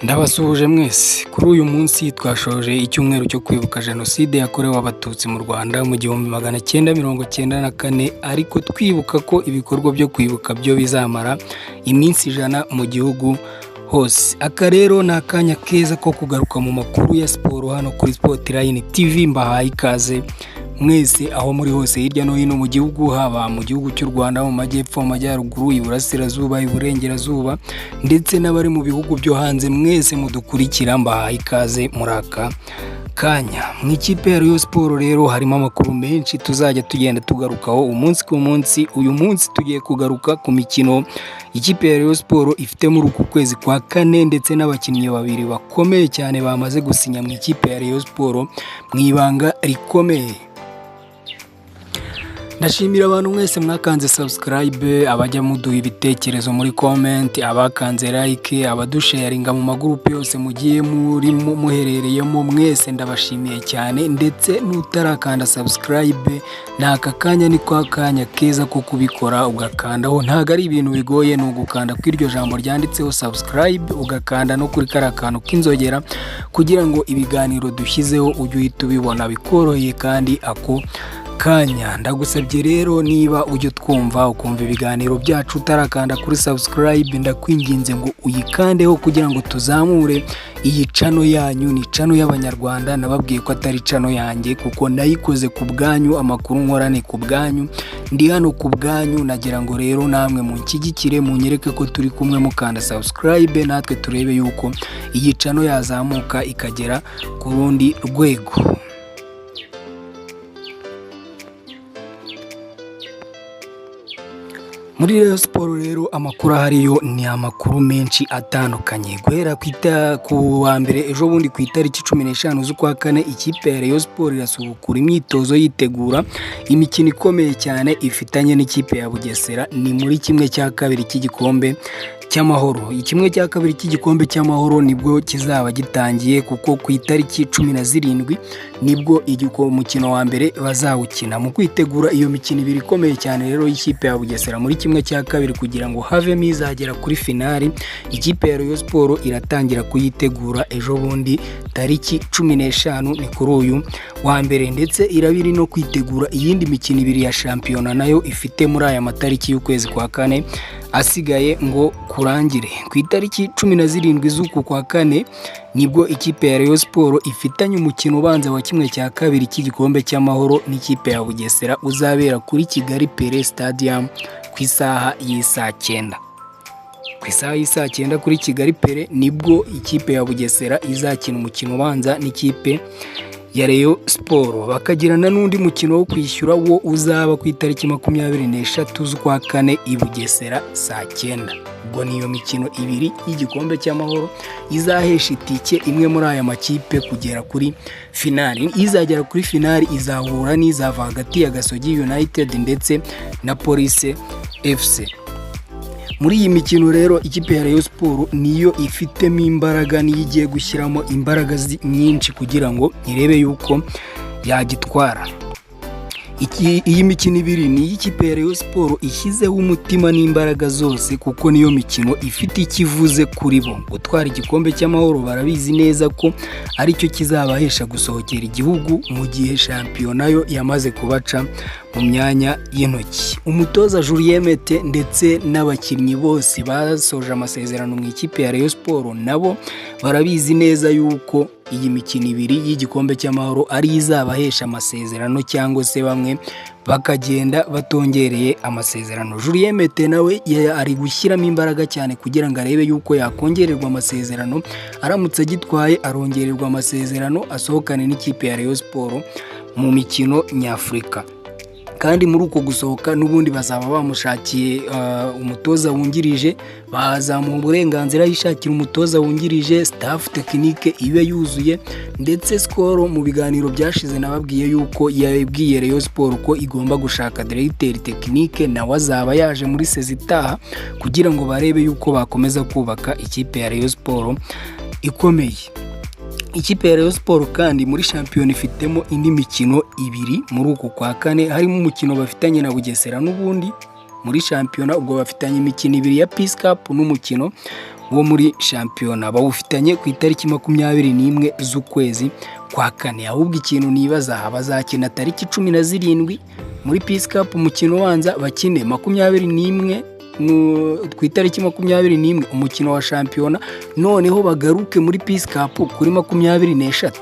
Ndabasuhuje mwese. Kuri uyu munsi twashoje icyumweru cyo kwibuka Jenoside yakorewe Abatutsi mu Rwanda mu 1994, ariko twibuka ko ibikorwa byo kwibuka byo bizamara iminsi 100 mu gihugu hose. Aka rero ni akanya keza ko kugaruka mu makuru ya siporo hano kuri Sportline TV. Mbahaye ikaze mwese aho muri hose hirya no hino mu gihugu, haba mu gihugu cy'u Rwanda, mu majyepfo, mu majyaruguru, iburasirazuba, iburengerazuba, ndetse n'abari mu bihugu byo hanze, mwese mudukurikira mbahaye ikaze muri aka kanya. Mu ikipe ya Rayon Sports rero harimo amakuru menshi tuzajya tugenda tugarukaho umunsi ku munsi. Uyu munsi tugiye kugaruka ku mikino ikipe ya Rayon Sports ifite muri uku kwezi kwa kane, ndetse n'abakinnyi babiri bakomeye cyane bamaze gusinya mu ikipe ya Rayon Sports mu ibanga rikomeye. Ndashimira abantu mwese mwakanze subscribe, abajya muduha ibitekerezo muri comment, abakanze like, abadusharinga mu magurupe yose mugiye murimo muherereyemo, mwese ndabashimiye cyane. Ndetse n'utarakanda subscribe, ni aka kanya, ni kwa kanya keza ko kubikora ugakandaho. Ntabwo ari ibintu bigoye, ni ugukanda kuri iryo jambo ryanditseho subscribe, ugakanda no kuri kariya kantu k'inzogera kugira ngo ibiganiro dushyizeho ujye uhita ubibona bikoroheye kandi ako kanya. Ndagusabye rero, niba ujya utwumva ukumva ibiganiro byacu utarakanda kuri subscribe, ndakwinginze ngo uyikandeho kugira ngo tuzamure iyi channel yanyu. Ni channel y'Abanyarwanda, nababwiye ko atari channel yanjye kuko nayikoze ku bwanyu, amakuru nkora ni ku bwanyu, ndi hano ku bwanyu. Nagira ngo rero namwe munshyigikire, munyereke ko turi kumwe, mukanda subscribe, natwe turebe yuko iyi channel yazamuka ikagera ku rundi rwego. Muri Rayon Sports rero amakuru ahariyo ni amakuru menshi atandukanye. Guhera ku wa mbere ejo bundi ku itariki 15 z'ukwa kane, ikipe ya Rayon Sports irasubukura imyitozo yitegura imikino ikomeye cyane ifitanye n'ikipe ya Bugesera. Ni muri 1/2 cy'igikombe cy'amahoro. 1/2 cy'igikombe cy'amahoro nibwo kizaba gitangiye, kuko ku itariki 17 nibwo umukino wa mbere bazawukina. Mu kwitegura iyo mikino ibiri ikomeye cyane rero y'ikipe ya Bugesera muri 1/2, kugira ngo havemo izagera kuri finali, ikipe ya Rayon Sports iratangira kuyitegura ejo bundi tariki 15, ni kuri uyu wa mbere. Ndetse iraba iri no kwitegura iyindi mikino ibiri ya shampiyona nayo ifite muri aya matariki y'ukwezi kwa kane asigaye ngo kurangire. Ku itariki 17 z'uku kwa kane nibwo ikipe ya Rayon Sports ifitanye umukino ubanza wa 1/2 cy'igikombe cy'amahoro n'ikipe ya Bugesera, uzabera kuri Kigali Pele Stadium ku isaha y'isaa 9. Ku isaha y'isaa 9 kuri Kigali Pele nibwo ikipe ya Bugesera izakina umukino ubanza n'ikipe ya Rayon Sports, bakagirana n'undi mukino wo kwishyura wo uzaba ku itariki 23 z'ukwa kane i Bugesera saa 9. Ubwo niyo mikino ibiri y'igikombe cy'amahoro izahesha itike imwe muri aya makipe kugera kuri finali. Izagera kuri finali izahura n'izava hagati ya Gasogi United ndetse na Police FC. Muri iyi mikino rero ikipe ya Rayon Sports niyo ifitemo imbaraga, niyo igiye gushyiramo imbaraga nyinshi kugira ngo irebe yuko yagitwara. Iyi mikino ibiri ni iy'ikipe ya Rayon Sports ishyizeho umutima n'imbaraga zose, kuko niyo mikino ifite icyo ivuze kuri bo. Gutwara igikombe cy'amahoro barabizi neza ko aricyo kizabahesha gusohokera igihugu, mu gihe shampiyona yo yamaze kubaca mu myanya y'intoki. Umutoza Julien Mete ndetse n'abakinnyi bose basoje amasezerano mu ikipe ya Rayon Sports nabo barabizi neza yuko iyi mikino ibiri y'igikombe cy'amahoro ari izabahesha amasezerano, cyangwa se bamwe bakagenda batongereye amasezerano. Julien Mete nawe ari gushyiramo imbaraga cyane kugira ngo arebe yuko yakongererwa amasezerano. Aramutse agitwaye arongererwa amasezerano, asohokane n'ikipe ya Rayon Sports mu mikino nyafurika. Kandi muri uko gusohoka n'ubundi bazaba bamushakiye umutoza wungirije, bazamuha uburenganzira yishakira umutoza wungirije, staff technique ibe yuzuye. Ndetse Skol mu biganiro byashize nababwiye yuko yabwiye Rayon Sports ko igomba gushaka directeur technique, nawe azaba yaje muri sezi itaha kugira ngo barebe yuko bakomeza kubaka ikipe ya Rayon Sports ikomeye. Ikipe ya Rayon Sports kandi muri shampiyona ifitemo indi mikino ibiri muri uku kwa kane, harimo umukino bafitanye na Bugesera n'ubundi muri shampiyona. Ubwo bafitanye imikino ibiri ya Peace Cup n'umukino wo muri shampiyona bawufitanye ku itariki 21 z'ukwezi kwa kane. Ahubwo ikintu nibaza aha, bazakina tariki 17 muri Peace Cup umukino ubanza, bakine 21, ku itariki 21 umukino wa shampiyona, noneho bagaruke muri Peace Cup kuri 23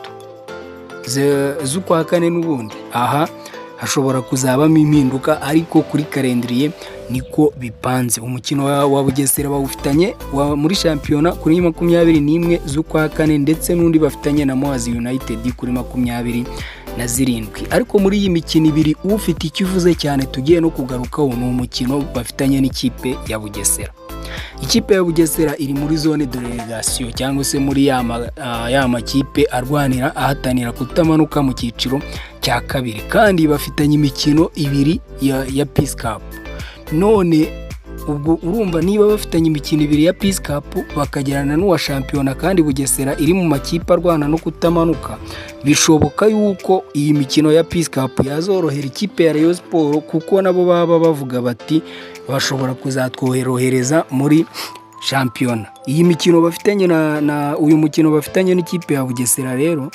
z'ukwa kane n'ubundi. Aha hashobora kuzabamo impinduka, ariko kuri calendrier niko bipanze. Umukino wa Bugesera bawufitanye muri shampiyona kuri 21 z'ukwa kane, ndetse n'undi bafitanye na Muhazi United kuri 27. Ariko muri iyi mikino ibiri, ufite icyo uvuze cyane tugiye no kugarukaho ni umukino bafitanye n'ikipe ya Bugesera. Ikipe ya Bugesera iri muri zone de relégation, cyangwa se muri ya makipe arwanira, ahatanira kutamanuka mu cyiciro cya kabiri, kandi bafitanye imikino ibiri ya Peace Cup. None ubwo urumva, niba bafitanye imikino ibiri ya Peace Cup, bakagirana n'uwa shampiyona, kandi Bugesera iri mu makipe arwana no kutamanuka, bishoboka yuko iyi mikino ya Peace Cup yazorohera ikipe ya Rayon Sport, kuko nabo baba bavuga bati bashobora kuzatworohereza muri shampiyona. Iyi mikino bafitanye na uyu mukino bafitanye n'ikipe ya Bugesera rero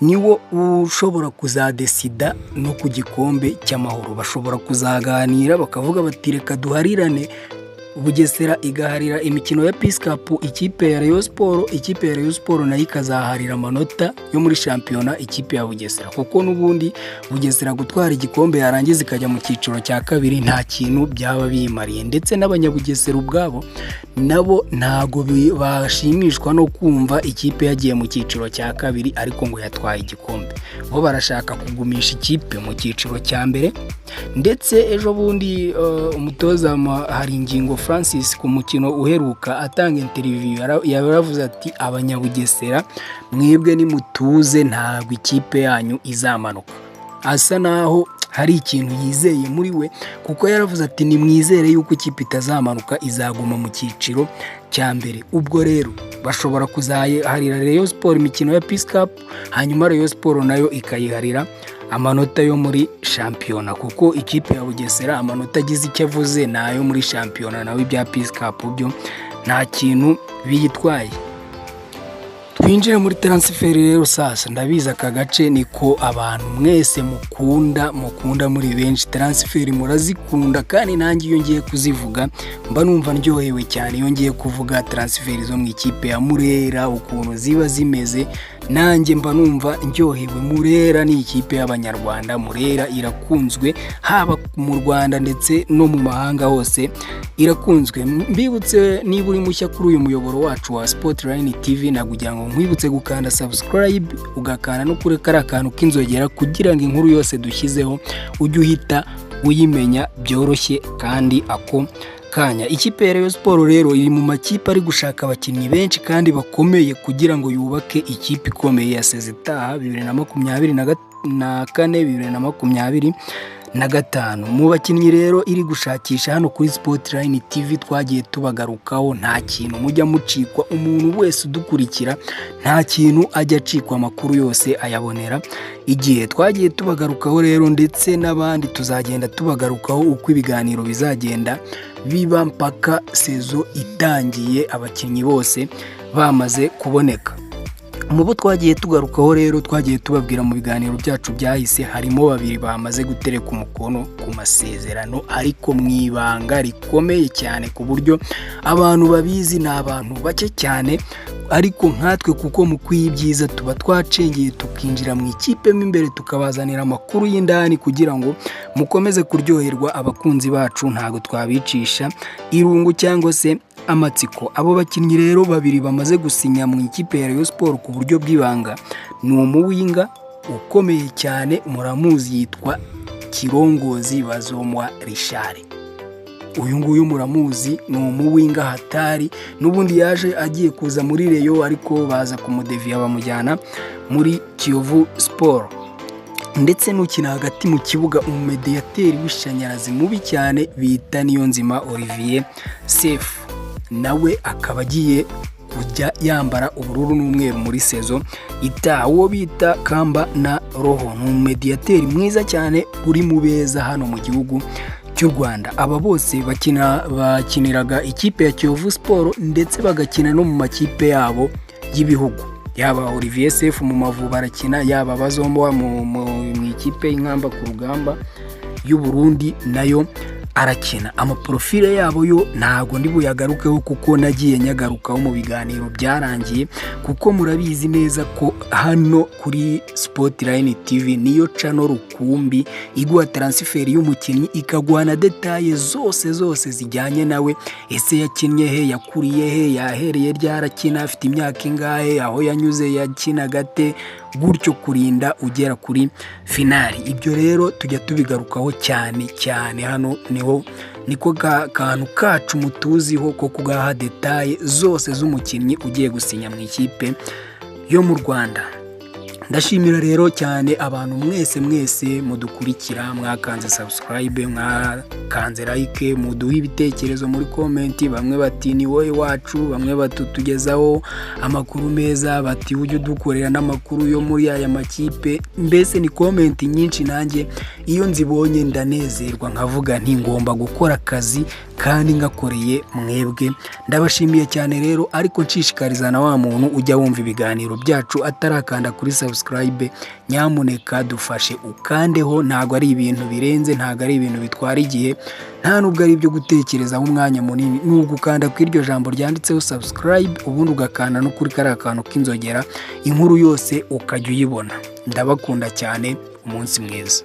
niwo ushobora kuzadesida no ku gikombe cy'Amahoro. Bashobora kuzaganira bakavuga bati reka duharirane, Bugesera igaharira imikino ya Peace Cup ikipe ya Rayon Sport, ikipe ya Rayon Sport nayo ikazaharira amanota yo muri shampiyona ikipe ya Bugesera, kuko n'ubundi Bugesera gutwara igikombe yarangiza ikajya mu cyiciro cya kabiri nta kintu byaba biyimariye. Ndetse n'Abanyabugesera ubwabo nabo ntago bashimishwa no kumva ikipe yagiye mu cyiciro cya kabiri ariko ngo yatwaye igikombe. Bo barashaka kugumisha ikipe mu cyiciro cya mbere. Ndetse ejo bundi umutoza Haringingo Francis, ku mukino uheruka atanga interview, yaravuze ati Abanyabugesera mwebwe nimutuze, ntabwo ikipe yanyu izamanuka. Asa naho hari ikintu yizeye muri we, kuko yaravuze ati nimwizere yuko ikipe itazamanuka, izaguma mu cyiciro cya mbere. Ubwo rero bashobora kuzaharira Rayon Sport imikino ya Peace Cup, hanyuma Rayon Sport nayo ikayiharira amanota yo muri shampiyona, kuko ikipe ya Bugesera amanota agize icyo avuze ni ayo muri shampiyona, nawe ibya Peace Cup byo nta kintu biyitwaye. Twinjire muri transfer rero sasa. Ndabizi aka gace niko abantu mwese mukunda, mukunda muri benshi. Transfer murazikunda, kandi nanjye iyo ngiye kuzivuga mba numva ndyohewe cyane. Iyo ngiye kuvuga transfer zo mu ikipe ya Murera ukuntu ziba zimeze, nanjye mba numva ndyohewe. Murera ni ikipe y'Abanyarwanda. Murera irakunzwe haba mu Rwanda ndetse no mu mahanga hose irakunzwe. Mbibutse, niba uri mushya kuri uyu muyoboro wacu wa Sportline TV, nakugira ngo nkwibutse gukanda subscribe, ugakanda no kuri kariya kantu k'inzogera, kugira ngo inkuru yose dushyizeho ujye uhita uyimenya byoroshye kandi ako kanya. Ikipe ya Rayon Sport rero iri mu makipe ari gushaka abakinnyi benshi kandi bakomeye kugira ngo yubake ikipe ikomeye ya saison itaha, 2024, 2025. Mu bakinnyi rero iri gushakisha, hano kuri Sportline TV twagiye tubagarukaho, nta kintu mujya mucikwa. Umuntu wese udukurikira nta kintu ajya acikwa, amakuru yose ayabonera igihe. Twagiye tubagarukaho rero, ndetse n'abandi tuzagenda tubagarukaho uko ibiganiro bizagenda biba mpaka saison itangiye, abakinnyi bose bamaze kuboneka. Mu bo twagiye tugarukaho rero, twagiye tubabwira mu biganiro byacu byahise, harimo babiri bamaze gutereka umukono ku masezerano, ariko mu ibanga rikomeye cyane, ku buryo abantu babizi ni abantu bake cyane. Ariko nkatwe, kuko mu ibyiza tuba twacengeye tukinjira mu ikipe mo imbere, tukabazanira amakuru y'indani kugira ngo mukomeze kuryoherwa. Abakunzi bacu ntabwo twabicisha irungu cyangwa se amatsiko. Abo bakinnyi rero babiri bamaze gusinya mu ikipe ya Rayon Sport ku buryo bw'ibanga ni umuwinger ukomeye cyane, muramuzi, yitwa Kirongozi Bazomwa Richard. Uyu nguyu muramuzi, ni umuwinger hatari. N'ubundi yaje agiye kuza muri Rayon, ariko baza kumudeviya bamujyana muri Kiyovu Sport. Ndetse n'ukina hagati mu kibuga, umumediyateri w'ishanyarazi mubi cyane bita Niyonzima Olivier Sefu, nawe akaba agiye kujya yambara ubururu n'umweru muri saison itaha. Uwo bita Kamba na Roho ni umumediyateri mwiza cyane uri mu beza hano mu gihugu cy'u Rwanda. cy'u Rwanda. Aba bose bakina, bakiniraga ikipe ya Kiyovu Sport ndetse bagakina no mu makipe yabo y'ibihugu. Yaba Olivier Sefu mu Mavubi arakina, yaba Bazombo mu ikipe y'Inkamba ku Rugamba y'u Burundi nayo arakina. Amaprofile yabo yo ntago ndi buyagarukeho kuko nagiye nyagarukaho mu biganiro byarangiye, kuko murabizi neza ko hano kuri Sportline TV niyo channel rukumbi iguha transfer y'umukinnyi, ikaguha na détails zose zose zijyanye nawe. Ese yakinnye he? Yakuriye he? Yahereye ryarakina? Afite imyaka ingahe? Aho yanyuze yakinaga gute? Gutyo kurinda ugera kuri finale. Ibyo rero tujya tubigarukaho cyane cyane hano, niho niko kantu kacu mutuziho ko kugaha détails zose z'umukinnyi ugiye gusinya mu ikipe yo mu Rwanda. Ndashimira rero cyane abantu mwese mwese mudukurikira, mwakanze subscribe, mwakanze like, muduhe ibitekerezo muri comment. Bamwe bati ni wowe wacu, bamwe batutugezaho amakuru meza, bati ujye udukorera n'amakuru yo muri aya makipe. Mbese ni comment nyinshi, nanjye iyo nzibonye ndanezerwa, nkavuga nti ngomba gukora akazi kandi ngakoreye mwebwe. Ndabashimiye cyane rero, ariko nshishikariza na wa muntu ujya wumva ibiganiro byacu atarakanda kuri subscribe, nyamuneka dufashe ukandeho. Ntabwo ari ibintu birenze, ntabwo ari ibintu bitwara igihe, nta nubwo ari ibyo gutekerezaho umwanya munini. Ni ugukanda kuri iryo jambo ryanditseho subscribe, ubundi ugakanda no kuri kariya kantu k'inzogera, inkuru yose ukajya uyibona. Ndabakunda cyane, umunsi mwiza.